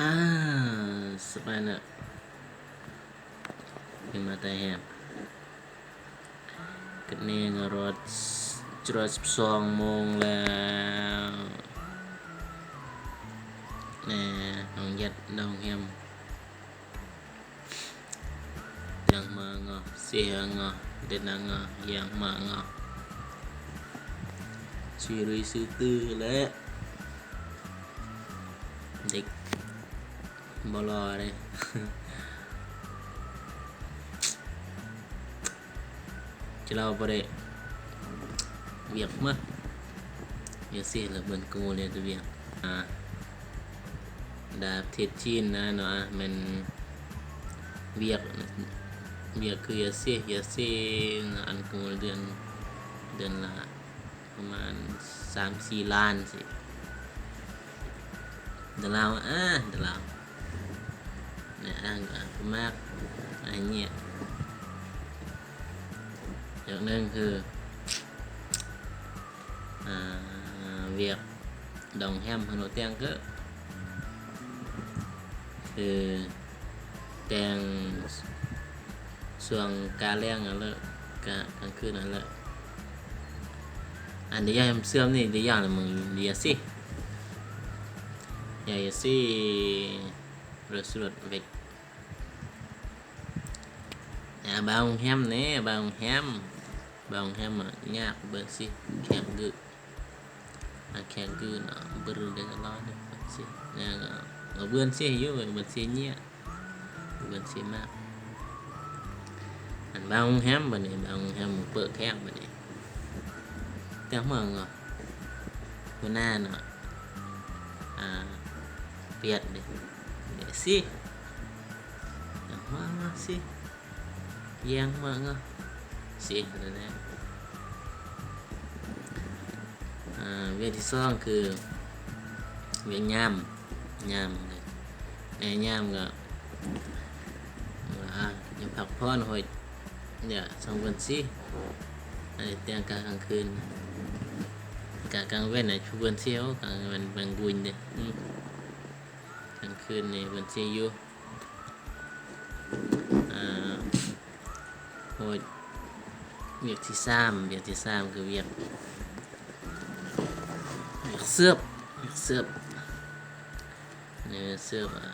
ອາ ສະບາຍເນາະ ຂຶ້ນມາແຕ່ແຮມ ກະແນງຮອດ ຈະຮອດສິບສອງໂມງແລ້ວ ແນ່ ນ້ອງຍັດ ນ້ອງແຮມ. ຕຽງມາງໍ ເຊຍງໍ ເດັດນາງໍ ຢາງມາງໍ ຊີລຸຍຊື່ຕື້ແລະ ເດັກບໍ່ຫຼໍ່ເດ້ ຈະເລົ່າບໍ່ໄດ້ ວຽກມາ ວຽກເຊຍລະເບິ່ງກູເລີຍແຕ່ວຽກ ອາ ດາບເທດຈີນນະເນາະ ອາ ແມ່ນວຽກ ວຽກຄືຢາເຊ ຢາເຊ ອັນກູເດືອນ ເດືອນລະປະມານສາມສີ່ລ້ານຊີ້ ດາລາວ ອາ ດາລາວ ແນະ ອາ ອາ ປະມາດ ອາ ເງຍ ຢ່າງໜຶ່ງຄື ອາ ວຽກດອງແຮມຂອງໂນແຕງເກີ ຄືແຕ່ງຊ່ວງກາແລງຫັ້ນແຫຼະ ກາ ກາງຄືນຫັ້ນແຫຼະ ອັນດຽວຢາມເຊື່ອມນີ້ ດຽວຢາມະ ດຽວຊິ ດຽວຊິ ລົດ ລົດເວກ ອາ ບາງແຮມແນ່ ບາງແຮມ ບາງແຮມ ອາ ຍາກເບິ່ງຊິ ແຂກກື້ ອາ ແຂກກື້ເນາະ ບຶດໄດ້ຕະຫຼອດເດ້ ເບິ່ງຊິ ແລ້ວກໍເບິ່ງຊິຢູ່ ເບິ່ງຊິເງຍ ເບິ່ງຊິມາ ອັນບາງແຮມບັດນີ້ ບາງແຮມເປີດແຂກບັດນີ້ ແຕ່ເມືອງ ຫົວໜ້າເນາະ ອາ ປຽດເດ້ ເດຊິ ມາ ມາຊິ ແຍງມາງາ ຊິ ນັ້ນແຫຼະ ອາ ວຽກທີສອງຄື ວຽກຍາມ ຍາມ ແນ່ ຍາມກໍ ອາ ຍັງພັກຜ່ອນໂຫຍ ດຽວສ່ອງເບິ່ງຊິ ອັນນີ້ແຕ່ງກະກາງຄືນ ກະກາງເວັນນະ ເບິ່ງຊິ ໂອ້ ກາງເວັນແບງບຸນເດ້ ອື ກາງຄືນນີ້ເບິ່ງຊິຢູ່ ອາ ໂຫຍ ວຽກທີສາມ ວຽກທີສາມຄືວຽກ ວຽກເສີບ ວຽກເສີບ ເອີ ເສີບ ອາ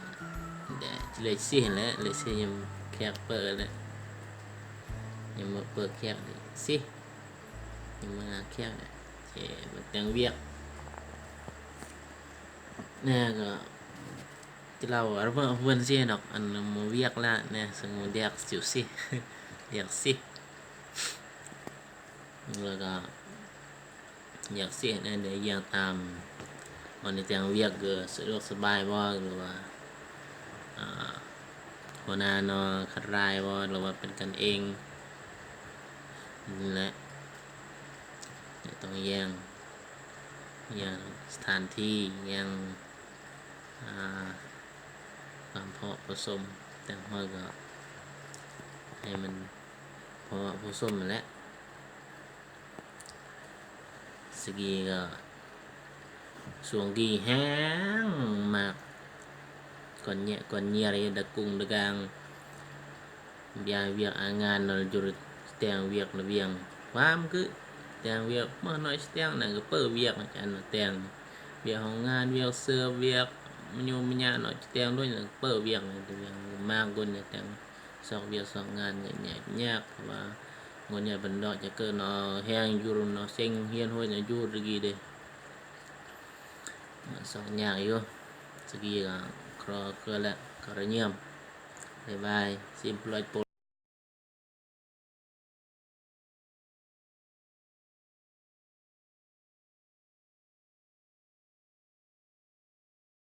ເລກສີ່ຫັ້ນແຫຼະ ເລກສີ່ຍັງແຂກເປີດແຫຼະ ຍັງບໍ່ເປີດແຂກເລີຍຊິ ຍັງບໍ່ຫາແຂກເລີຍ ເອີ ມາແຕ່ງວຽກ ແນ່ກໍ ເຈົ້າລາວເພິ່ນຊິດອກ ອັນໝູວຽກລະແນ່ ສະຫງວນແດກຊິວຊິ ແດກຊິ ແລ້ວກໍຢາກຊິແນ່ ໄດ້ຢ່າງຕາມ ມັນໄດ້ແຕ່ງວຽກ ສະດວກສະບາຍບໍ່ ຫຼືວ່າ ອາ ຫົວໜ້າເນາະ ຂັດຮ້າຍບໍ່ ຫຼືວ່າເປັນກັນເອງ ນີ້ແຫຼະ ຕ້ອງແຍ່ງ ແຍ່ງສະຖານທີ່ ແຍ່ງ ອາ ຄວາມເພາະເພາະສົມ ແຕ່ງຮອດກໍໃຫ້ມັນເພາະເພາະສົມຫັ້ນແຫຼະ ສະກີກໍຊ່ວງກີແຮງມາກ ກ່ອນແຍະ ກ່ອນເຍຍ ດະກຸງດະກາງ ວຽກ ວຽກອາງານເນາະ ຢູ່ແຕ່ງວຽກນະວຽງ ຄວາມຄືແຕ່ງວຽກ ໝໍນ້ອຍຊິແຕ່ງນັ້ນກໍເປີວຽກ ອັນແຕ່ງວຽກຫ້ອງງານ ວຽກເສີບ ວຽກມະຍຸມະຍະເນາະ ຊິແຕ່ງດ້ວຍ ເປີວຽກ ແຕ່ງວຽກ ມາກຄົນແຕ່ງຊອກວຽກຊອກງານ ຍາກ ຍາກ ເພາະວ່າຄົນໃຫຍ່ເພິ່ນດອກຈະເກີດເນາະ ແຮງຢູ່ເນາະ ເສັງຮຽນໂຫຍນະ ຢູ່ຕະກີເດ້ ຊອກຍາກຢູ່ ສະກີກໍຂໍເຄືອແຫຼະ ຂໍລະຍຽມ ບາຍບາຍ ຊິມປອຍໂປ